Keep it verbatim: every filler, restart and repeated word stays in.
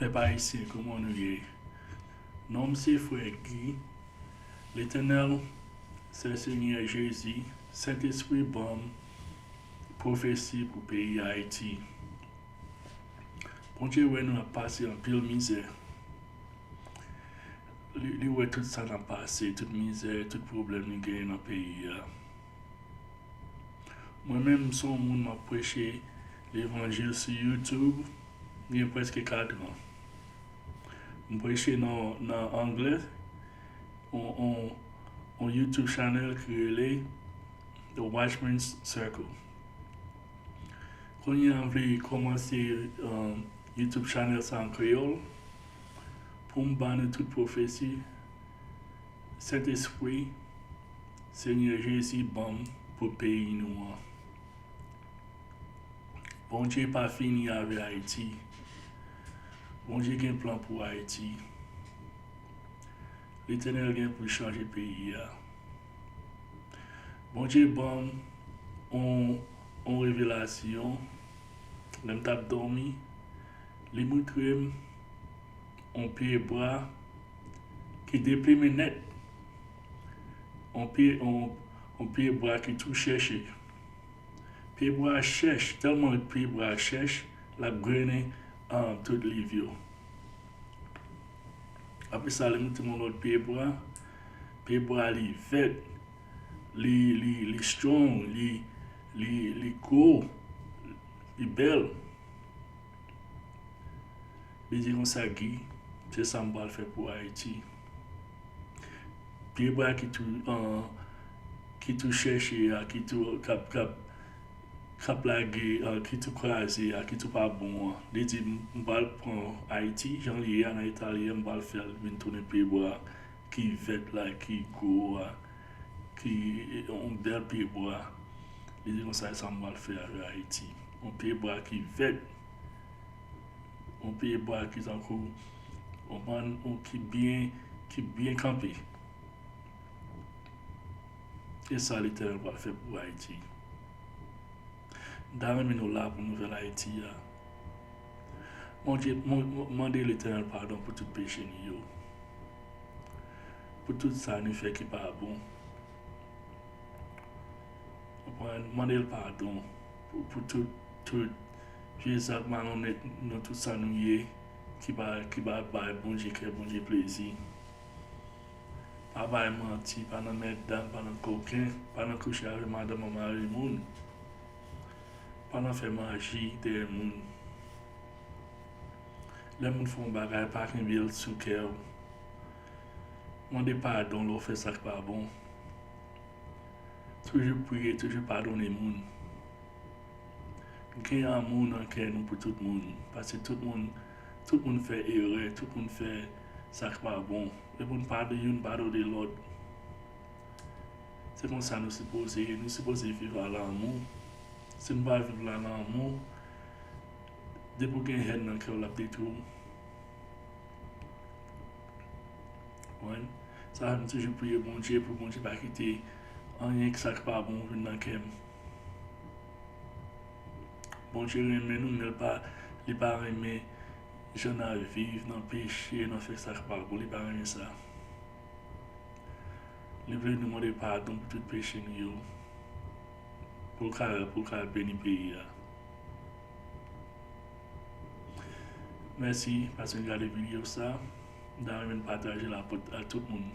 Pèp ayisyen, kòman nou ye? Non m se frè Guy. Letènèl, sè Senyè Jezi, Sentespri ban m pwofesi pou peyi Ayiti. Bondye wè nou ap pase anpil mizè. Li, li wè tout sa n ap pase, tout mizè, tout pwoblèm nou genyen nan peyi a. Mwen menm, m se yon moun m ap preche levanjil sou YouTube, gen prèske katran. M preche nan, nan anglè, on, on, on YouTube channel ki rele The Watchman's Circle. Kounye a, m vle kòmanse, um, YouTube channel sa an kreyòl pou m ba nou tout pwofesi Sentespri Senyè Jezi ban m pou peyi nou an. Bondye pa fini avè Ayiti. Bondye gen plan pou Ayiti. Letènèl gen pou chanje peyi a. Bondye ban m on, on revelasyon. Lè m t ap dòmi, li montre m on pye bwa ki deplimen nèt. On pye, on, on pye bwa ki tou chèche. Pye bwa a chèch, tèlman pye bwa a chèch, l ap grennen, ah, tout liv yo. Apre sa, li montre m yon lòt pye bwa. Pye bwa li vèt, li, li, li strong, li, li, li gwo, li bèl. Li di konsa, Guy, se sa m pral fè pou Ayiti. Pye bwa ki tou, ah, ki tou chèche a, ki tou, k ap, k ap, k ap lage, ah, ki tou kraze a, ki tou pa bon an. Li di, m, m pral pran Ayiti, jan li ye a, nan eta li ye a, m pral fè l vin tounen pye bwa ki vèt la, ki gwo a, ki, yon bèl pye bwa. Li di konsa, sa m pral fè avè Ayiti. Yon pye bwa ki vèt. Yon pye bwa ki tankou, konprann, yon ki byen, ki byen kanpe. E sa Letènèl pral fè pou Ayiti. M ta renmen nou la pou nouvèl Ayiti a. Bondye, mon-, mon-, mande Letènèl padon pou tout peche nou yo. Pou tout sa nou fè ki pa bon. Konprann, mande l padon pou, pou tout, tout vye zak malonnèt nan tout sa nou ye, ki pa, ki pa bay Bondye kè, Bondye plezi. Pa bay manti, pa nan mètdam, pa nan koken, pa nan kouche avèk madanm an mari moun, pa nan fè maji dèyè moun. Lè moun fè yon bagay, pa kenbe l sou kè w. Mande padon lè w fè sa k pa bon. Toujou priye, toujou padone moun. Gen lanmou nan kè nou pou tout moun. Paske tout moun, tout moun fè erè, tout moun fè sa k pa bon. E pou n padone youn, padone lòt. Se konsa nou sipoze ye. Nou sipoze viv a lanmou. Si nou pa viv la lanmou, depi w gen hèn nan kè w, l ap detwi w. Konprann? Sa fè m toujou priye Bondye pou Bondye pa kite anyen k sa k pa bon vin nan kè m. Bondye renmen nou, men l pa, li pa renmen jan n ap viv nan peche, nan fè sa k pa bon, li pa renmen sa. Li vle nou mande padon pou tout peche nou yo, pou l ka, pou l ka beni peyi a. Mèsi paske n gade videyo sa. M ta renmen n pataje l a tout, a tout moun.